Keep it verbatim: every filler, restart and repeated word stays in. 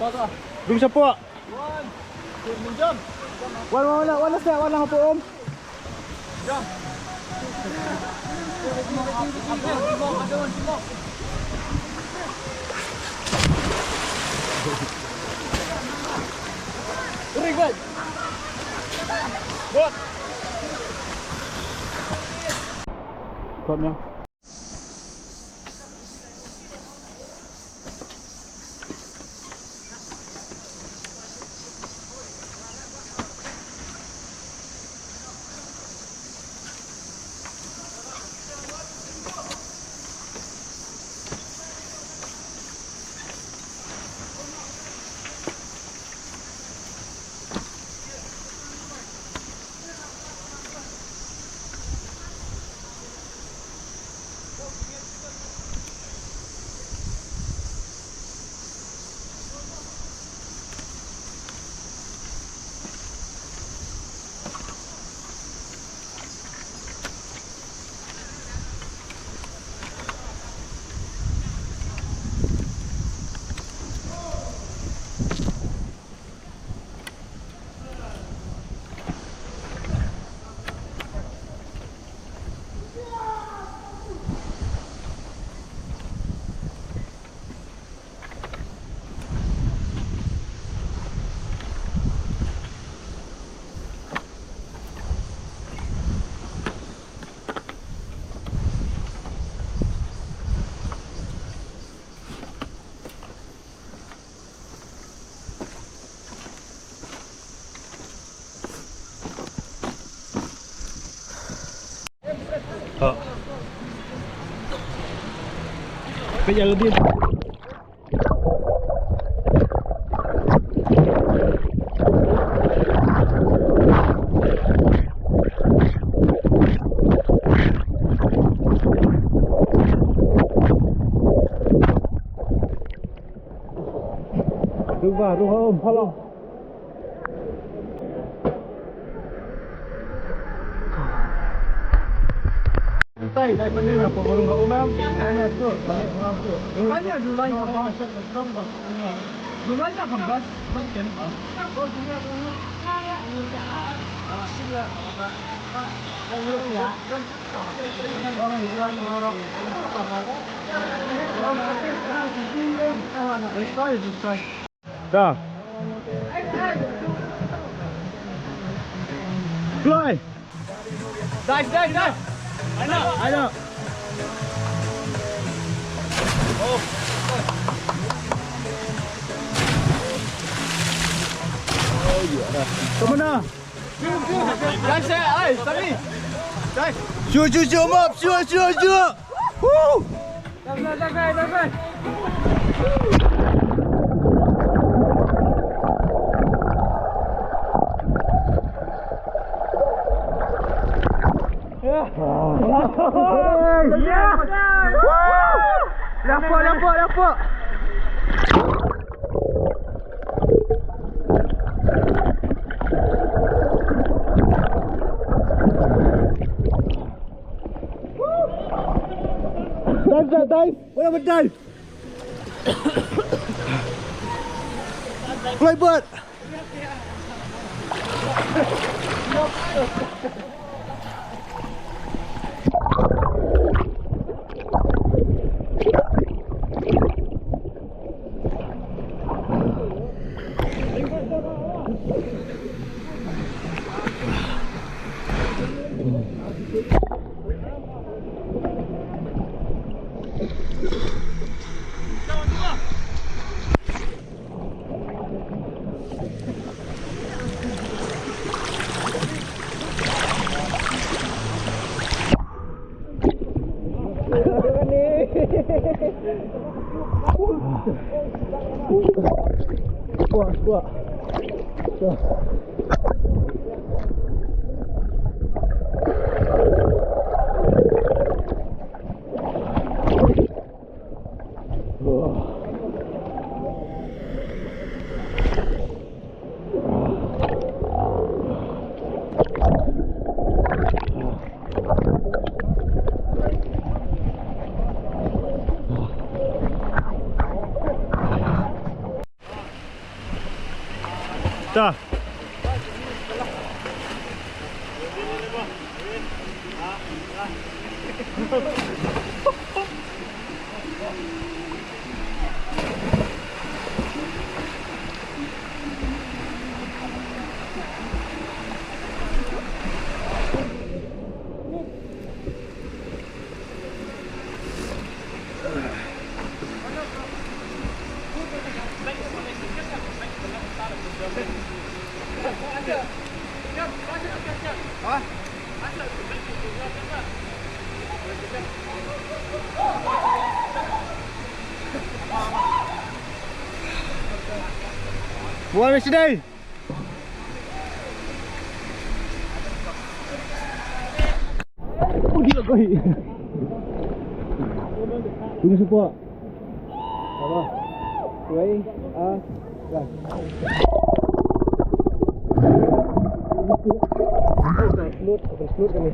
Dum shapoh. Wan, wan, wan, wan, wan, wan, wan, wan. Very good. Good. Come here. Ha. Pejal lebih. Ruh ba, ruh ha um, ha long. Da. Fly. Dive, dive, dive. Aina. Aina. Come on now. Dive, say, hey, Sami. Dive. Shoot, shoot, shoot, mop, shoot, shoot, shoot. Woo! Lampok, lampok, lampok. Dive, dive, dive. What about dive? Fly bird. Ta. Buat mesti dai. Oh, gila, koi. Ini support. Apa? Wei, ah, dah. Explode, explode kami.